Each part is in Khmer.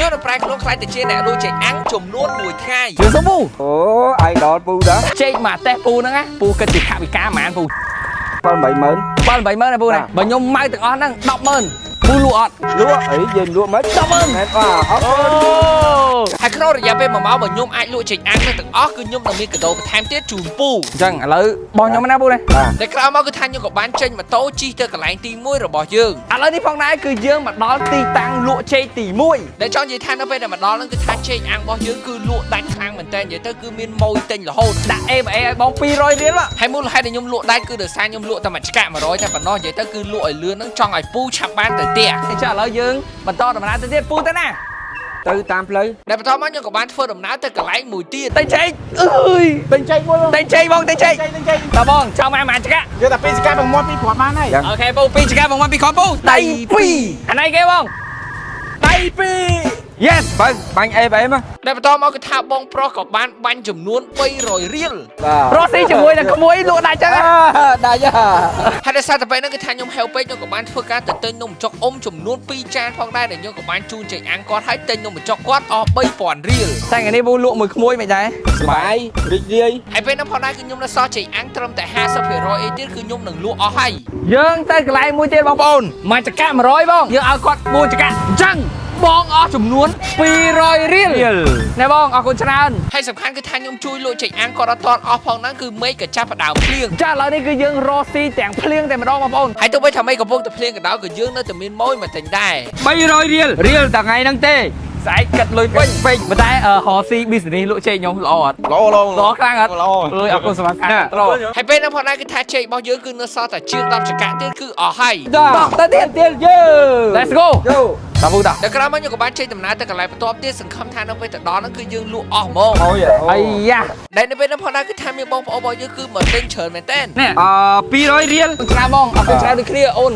ខ្ញុំនឹងប្រែខ្លួនក្លាយទៅជាអ្នកលក់ចេកអាំងចំនួន1ថ្ងៃ ជឿសុំពូ អូអាយដល់ពូដែរ ចេកមកតេះពូហ្នឹងណាពូគិតជាថវិកាប៉ុន្មានពូ 7 80000 7 80000ណាពូណាបើខ្ញុំម៉ៅទាំងអស់ហ្នឹង100000ពូលក់អត់ លក់អីយើងលក់មិន 100000 មែនបាទអរ អូ ហើយក្នុងរយៈពេល1ម៉ោងបើខ្ញុំអាចលក់ចេកអាំងនឹងទាំងអស់គឺខ្ញុំនឹងមានកាដូបន្ថែមទៀតជូនពូ អញ្ចឹងឥឡូវបងខ្ញុំណាពូណា បាទ តែក្រោយមកគឺថាខ្ញុំក៏បានចេញម៉ូតូជិះទៅកន្លែងទី1របស់យើង ឥឡូវនេះផងដែរគឺយើងមកដល់ទីតាំងលក់ចេកទី1 ដែលចង់និយាយថានៅពេលដែលមកដល់ហ្នឹងគឺថាចេកអាំងរបស់យើងគឺលក់ដាច់ខ្លាំងមែនតើនិយាយទៅគឺមានម៉ួយទិញរហូត ដាក់ ABA ឲ្យបង200រៀលមក ហើយមូលហេតុដែលខ្ញុំលក់ដាច់គឺដោយសារខ្ញុំលក់តែមួយឆ្កាក់100តែប៉ុណ្ណោះនិយាយទៅគឺលក់ឲ្យលឿនហ្នឹងចង់ឲ្យពូឆាប់បានទៅផ្ទះ អញ្ចឹងឥឡូវយើងបន្តដំណើរទៅទៀតពូទៅណា ទៅតាមផ្លូវ ដែលបន្តមកខ្ញុំក៏បានធ្វើដំណើរទៅកន្លែងមួយទៀត ទៅចេកអើយ ទិញចេកមួយបង ទៅចេកបងទៅចេក ទិញចេក តើបងចង់មកមួយចកា យកតែពីរស្កាត់បងមាត់ពីរគ្រាប់បានហើយ OK ពូពីរចកាបងមកពីរគ្រាប់ពូដៃ2អានេះគេបង ដៃពីរ Yes បើបាញ់អេបែមក ដែលបន្តមកគឺថាបងប្រុសក៏បានបាញ់ចំនួន300រៀល បាទ រស់ស៊ីជាមួយនឹងក្មួយលក់ដាច់ចឹងហ៎ ដាច់ ហើយដោយសារតែពេលហ្នឹងគឺថាខ្ញុំហេវពេកខ្ញុំក៏បានធ្វើការទៅទិញនំបញ្ចុកអ៊ំចំនួន2ចានផងដែរដែលខ្ញុំក៏បានជូនចេកអាំងគាត់ហើយទិញនំបញ្ចុកគាត់អស់3000រៀល តែថ្ងៃនេះពូលក់មួយក្មួយមិនដែរ សបាយរីករាយ ហើយពេលហ្នឹងផងដែរគឺខ្ញុំនៅសល់ចេកអាំងត្រឹមតែ50%អីទៀតគឺខ្ញុំនឹងលក់អស់ហើយ យើងទៅកន្លែងមួយទៀតបងប្អូនមួយចកា100បងយើងឲ្យគាត់4ចកាអញ្ចឹងបងអស់ចំនួន200រៀលណែបងអរគុណច្រើន ហើយសំខាន់គឺថាខ្ញុំជួយលក់ចេកអាំងគាត់អត់ទាន់អស់ផងហ្នឹងគឺមេឃក៏ចាប់ផ្ដើមភ្លៀង ចាឥឡូវនេះគឺយើងរកស៊ីទាំងភ្លៀងតែម្ដងបងប្អូន ហើយទោះបីថាមេឃកំពុងតែភ្លៀងក៏ដោយក៏យើងនៅតែមានម៉ួយមកទិញដែរ 300រៀលរៀលតែថ្ងៃហ្នឹងទេ ស្អែកគិតលុយពេញ ពេញ ប៉ុន្តែរកស៊ី business លក់ចេកខ្ញុំល្អអត់ ល្អល្អ ល្អខ្លាំងអត់ ល្អ អើយអរគុណសម្រាប់ការគាំទ្រ ហើយពេលហ្នឹងផងដែរគឺថាចេករបស់យើងគឺនៅសល់តែជាង10ចង្កាក់ទៀតគឺអស់ហើយ តោះ ទៅទៀត ទៀតយើង Let's go យោ តាពូតា តែក្រោយមកខ្ញុំក៏បានចេញដំណើរទៅកន្លែងបន្ទាប់ទៀតសង្ឃឹមថានៅពេលទៅដល់ហ្នឹងគឺយើងលក់អស់ហ្មង អូយ អាយ៉ា ដែលនៅពេលហ្នឹងផងដែរគឺថាមានបងប្អូនរបស់យើងគឺមកទិញច្រើនមែនតើ នេះ អ200រៀល អរគុណច្រើនបងអរគុណច្រើនដូចគ្នាអូន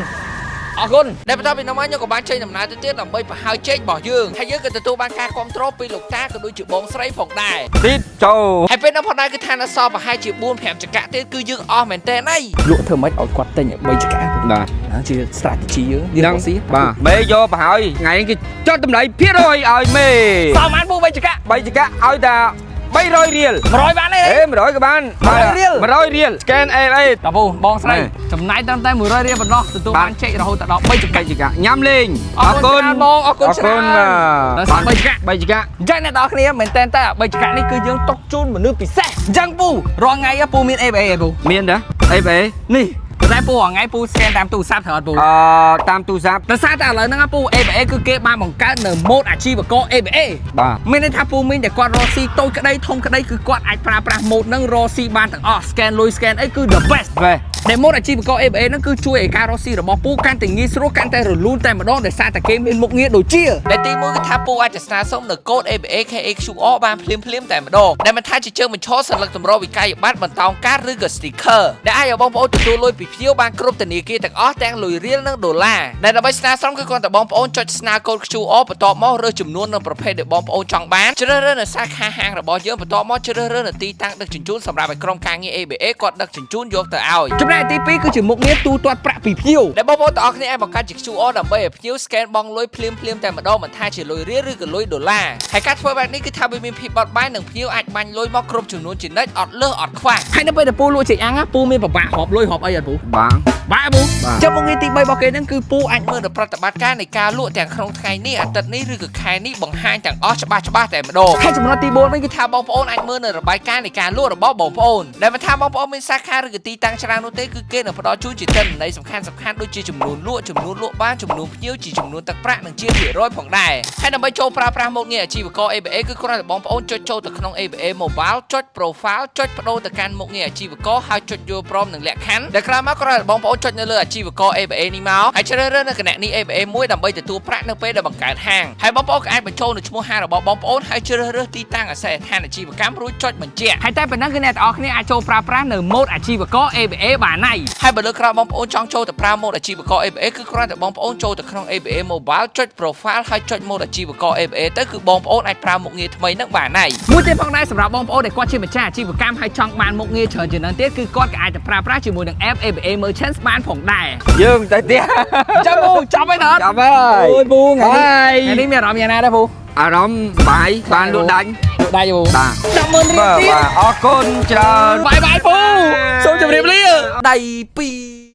អរគុណ ដែលបន្ទាប់ពីនោះមកខ្ញុំក៏បានចេញដំណើរទៅទៀតដើម្បីប្រហើយចេករបស់យើងហើយយើងក៏ទទួលបានការគ្រប់គ្រងពីលោកតាក៏ដូចជាបងស្រីផងដែរ ទៀតចូល ហើយពេលនោះផងដែរគឺថានៅសល់ប្រហែលជា4 5ចង្កាក់ទៀតគឺយើងអស់មែនតើណៃ លក់ធ្វើម៉េចឲ្យគាត់ទិញឲ្យ3ចកា បាទ ហ្នឹងជា strategy យើងយើងរកស៊ី បាទមេយកប្រហើយថ្ងៃនេះគេចុះតម្លៃភាគរយឲ្យមេ សល់ប៉ុន្មានពូ3ចកា 3ចកាឲ្យតែ300រៀល 100បានទេ អេ100ក៏បាន 100រៀល 100រៀល scan AFA តាពូបងស្រី ណែ ចំណាយត្រឹមតែ100រៀលប៉ុណ្ណោះទទួល បាទ បានចេករហូតដល់3ចកា កាច់ចកាញ៉ាំលេង អរគុណច្រើនបងអរគុណច្រើន បាទ ដល់សល់3ចកា 3ចកា អញ្ចឹងអ្នកនរគ្នាមែនតើតែ3ចកានេះគឺយើងຕົកជូនមនុស្សពិសេសអញ្ចឹងពូរាល់ថ្ងៃពូមាន ABA ឯពូ មានទេ AFA នេះប៉ុន្តែពូរាល់ថ្ងៃពូ scan តាមទូរស័ព្ទត្រូវអត់ពូ អឺតាមទូរស័ព្ទ ដោយសារតែឥឡូវហ្នឹងពូ ABA គឺគេបានបង្កើតនៅម៉ូដអាជីវករ ABA បាទ មានន័យថាពូមីងតែគាត់រកស៊ីតូចក្តីធំក្តីគឺគាត់អាចប្រើប្រាស់ម៉ូដហ្នឹងរកស៊ីបានទាំងអស់ scan លុយ scan អីគឺ the best វេ ដែលម៉ូដអាជីវករ ABA ហ្នឹងគឺជួយឲ្យការរកស៊ីរបស់ពូកាន់តែងាយស្រួលកាន់តែរលូនតែម្ដងដោយសារតែគេមានមុខងារដូចជា ដែលទីមួយគឺថាពូអាចទៅស្នើសុំនៅកូដ ABA KAQR បានភ្លាមភ្លាមៗតែម្ដងដែលមិនថាជាជើងបញ្ឈរសន្លឹកតម្រវិក័យប័ត្របន្តោងកាតឬក៏ sticker ដែលអាចឲ្យបងប្អូនទទួលលុយពីភ្ញៀវបានគ្រប់ធនាគារទាំងអស់ទាំងលុយរៀលនិងដុល្លារដែលដើម្បីស្នើសុំគឺគ្រាន់តែបងប្អូនចុចស្នើកូដ QR បន្ទាប់មករើសចំនួននិងប្រភេទដែលបងប្អូនចង់បានជ្រើសរើសនៅសាខាហាងរបស់យើងបន្ទាប់មកជ្រើសរើសនៅទីតាំងដឹកជញ្ជូនសម្រាប់ឲ្យក្រុមការងារ ABA គាត់ដឹកជញ្ជូនយកទៅឲ្យ ចំណែកទី2គឺជាមុខងារទូទាត់ប្រាក់ពីភ្ញៀវ ដែលបងប្អូនទាំងអស់គ្នាអាចបង្កើតជា QR ដើម្បីឲ្យភ្ញៀវ scan បង់លុយភ្លាមៗតែម្ដងមិនថាជាលុយរៀលឬក៏លុយដុល្លារហើយការធ្វើបែបនេះគឺថាវាមានភាពបត់បែននិងភ្ញៀវអាចបាញ់លុយមកគ្រប់ចំនួនជានិច្ចអត់លើសអត់ខ្វះ ហើយនៅពេលដែលពូលក់ចេកអាំងណាពូមានពិបាករាប់លុយរាប់អីអត់ពូ បាទ បាក់ពូ បាទ ចាំមុខងារទី3របស់គេហ្នឹងគឺពូអាច អាចមើលនៅប្រតិបត្តិការនៃការលក់ទាំងក្នុងថ្ងៃនេះអាទិត្យនេះឬក៏ខែនេះបង្ហាញទាំងអស់ច្បាស់ច្បាស់តែម្ដង ហើយចំណុចទី4វិញគឺ គឺថាបងប្អូនអាចមើលនៅរបាយការណ៍នៃការលក់របស់បងប្អូនដែលមិនថាបងប្អូនមានសាខាឬក៏ទីតាំងច្រើននោះទេគឺគេនឹងផ្ដល់ជូនជាទិន្នន័យសំខាន់សំខាន់ដូចជាចំនួនលក់ចំនួនលក់បានចំនួនភ្ញៀវជាចំនួនទឹកប្រាក់និងជាភាគរយផងដែរហើយដើម្បីចូលប្រើប្រាស់មុខងារអាជីវករ ABA គឺគ្រាន់តែបងប្អូនចុចចូលទៅក្នុង ABA Mobile ចុច Profile ចុចបដូរទៅកាន់មុខងារអាជីវករហើយចុចយល់ព្រមនឹងលក្ខខណ្ឌដែលក្រោយមកគ្រាន់តែបងប្អូនចុចនៅលើអាជីវករ ABA នេះមកហើយជ្រើសរើសនៅគណនី ABA មួយដើម្បីទទួលប្រាក់នៅពេលដែលបង្កើតហាងហើយបងប្អូនក៏អាចបញ្ចូលនៅឈ្មោះហាងរបស់បងប្អូនហើយជ្រើសរើសទីតាំងអាសយដ្ឋានអាជីវកម្មរួចចុចបញ្ជាក់ ហើយតែប៉ុណ្ណឹងគឺអ្នកទាំងអស់គ្នាអាចចូលប្រើប្រាស់នៅម៉ូដអាជីវករ ABA បានហើយ ហើយបើលើក្រោយបងប្អូនចង់ចូលទៅប្រើម៉ូដអាជីវករ ABA គឺគ្រាន់តែបងប្អូនចូលទៅក្នុង ABA Mobile ចុច Profile ហើយចុចម៉ូដអាជីវករ ABA ទៅគឺបងប្អូនអាចប្រើមុខងារថ្មីហ្នឹងបានហើយ មួយទៀតផងដែរសម្រាប់បងប្អូនដែលគាត់ជាម្ចាស់អាជីវកម្មហើយចង់បានមុខងារច្រើនជាងហ្នឹងទៀតគឺគាត់ក៏អាចទៅប្រើប្រាស់ជាមួយនឹង app ABA Merchants បានផងដែរ យើងទៅផ្ទះ ចាំពូចាំហើយតើ ចាំហើយ អូយពូថ្ងៃនេះ បាយ ថ្ងៃនេះមានអារម្មណ៍យ៉ាងណាដែរពូ អារម្មណ៍សប្បាយបានលក់ដាច់ លក់ដាច់ទេពូ បាទ 100,000រៀល បាទ ទៀត បាទអរគុណច្រើន បាយបាយពូសូមជម្រាបលា ដៃពីរ។